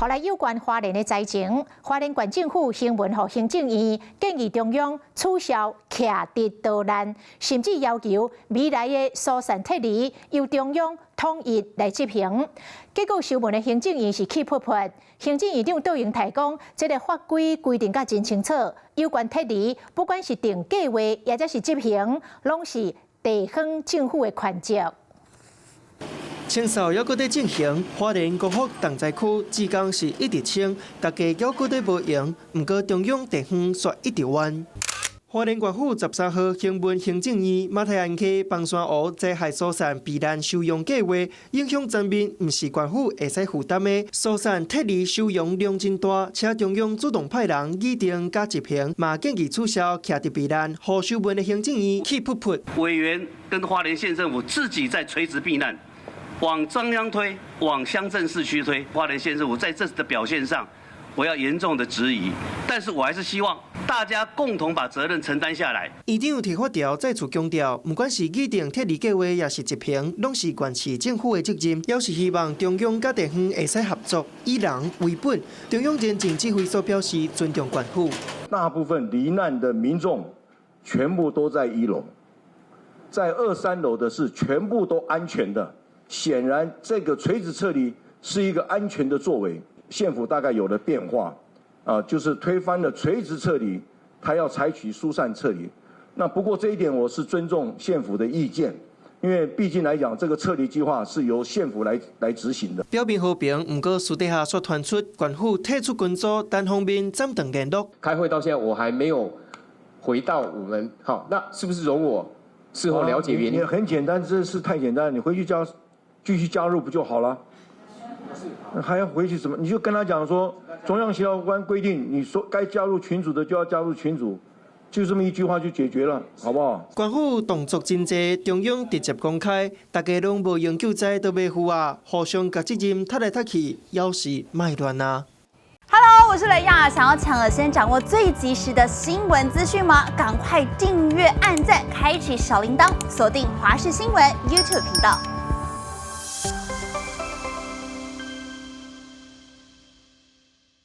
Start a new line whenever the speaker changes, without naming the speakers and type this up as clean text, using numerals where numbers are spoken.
予來有關花蓮的災情，花蓮縣政府呈文予行政院建議中央取消徛佇逃難，甚至要求未來的疏散撤離由中央統一來執行。結果收文的行政院是氣噗噗，行政院長卓榮泰講，這个法規規定甲真清楚，有關撤離，不管是定計劃，抑者是執行，攏是地方政府的權責。
清掃猶閣佇進行，花蓮光復重災區，志工是一直清，大家猶閣佇無閒。毋過中央地方卻一直冤。花蓮縣府13號呈文行政院馬太鞍溪枋山湖災害疏散避難收容計劃，影響層面毋是縣府會使負擔的，疏散撤離收容量真大，請中央主動派人擬定佮執行，嘛建議取消徛佇避難，予收文的行政院氣噗噗。
委員跟花蓮縣政府自己在垂直避難。往中央推，往鄉鎮市區推，花蓮縣政府在這次的表現上，我要嚴重的質疑。但是我還是希望大家共同把責任承擔下來。
院長提法條再次強調，毋管是擬定撤離計劃，抑是執行，攏是縣市政府的責任。表示希望中央佮地方會使合作，以人為本。中央前進指揮所表示尊重縣府。
大部分罹難的民眾全部都在一樓，在二三樓的是全部都安全的。顯然，這個垂直撤離是一個安全的作為。縣府大概有了變化，啊，就是推翻了垂直撤離，他要採取疏散撤離。那不過這一點我是尊重縣府的意見，因為畢竟來講，這個撤離計劃是由縣府來執行的。
表面和平，毋過私底下卻傳出縣府退出群組，單方面斬斷聯絡。
開會到現在，我還沒有回到我們，好，那是不是容我事後了解原因？
你很簡單，這事太簡單，你回去加。繼續加入不就好了？還要回去什麼？你就跟他講說，中央協調官規定，你說該加入群組的就要加入群組，就這麼一句話就解決了，好不好？
縣府動作真濟，中央直接公開，大家攏無閒救災都袂赴啊，互相共責任推來推去，猶是莫亂啊。
Hello，我是雷亞，想要搶先掌握最及時的新聞資訊嗎？趕快訂閱、按讚、開啟小鈴鐺，鎖定華視新聞 YouTube 頻道。